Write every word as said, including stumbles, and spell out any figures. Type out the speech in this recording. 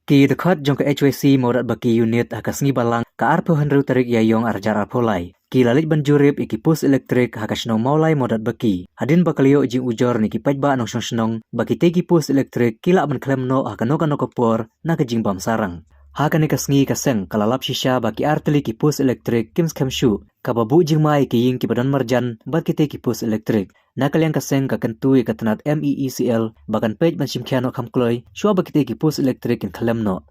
Ki dkhot jong ka H Y C Mawdatbaki Unit ha ka sngi Balang ka arphew hynriew tarik Ïaiong arhajar arphew lai ki la leit ban jurip ïa ki post elektrik ha ka shnong Mawlai Mawdatbaki, hadien ba ka la ïoh jingujor na ki paidbah nongshong shnong ba kitei ki post elektrik ki lah ban khlem noh ha kano kano ka por na ka jingbam sarang. Ha kane ka sngi ka seng ka la lap shisha ba ki artylli ki post elektrik kim skhem shuh, kaba buh jingma ïa ki ïing kiba don marjan bad kitei ki post elektrik. Na ka liang ka seng ka kyntu ïa ka tnat M E E C L ba kan peit ban shim khia noh kham kloi shuwa ba kitei ki post elektrik kin khlem noh.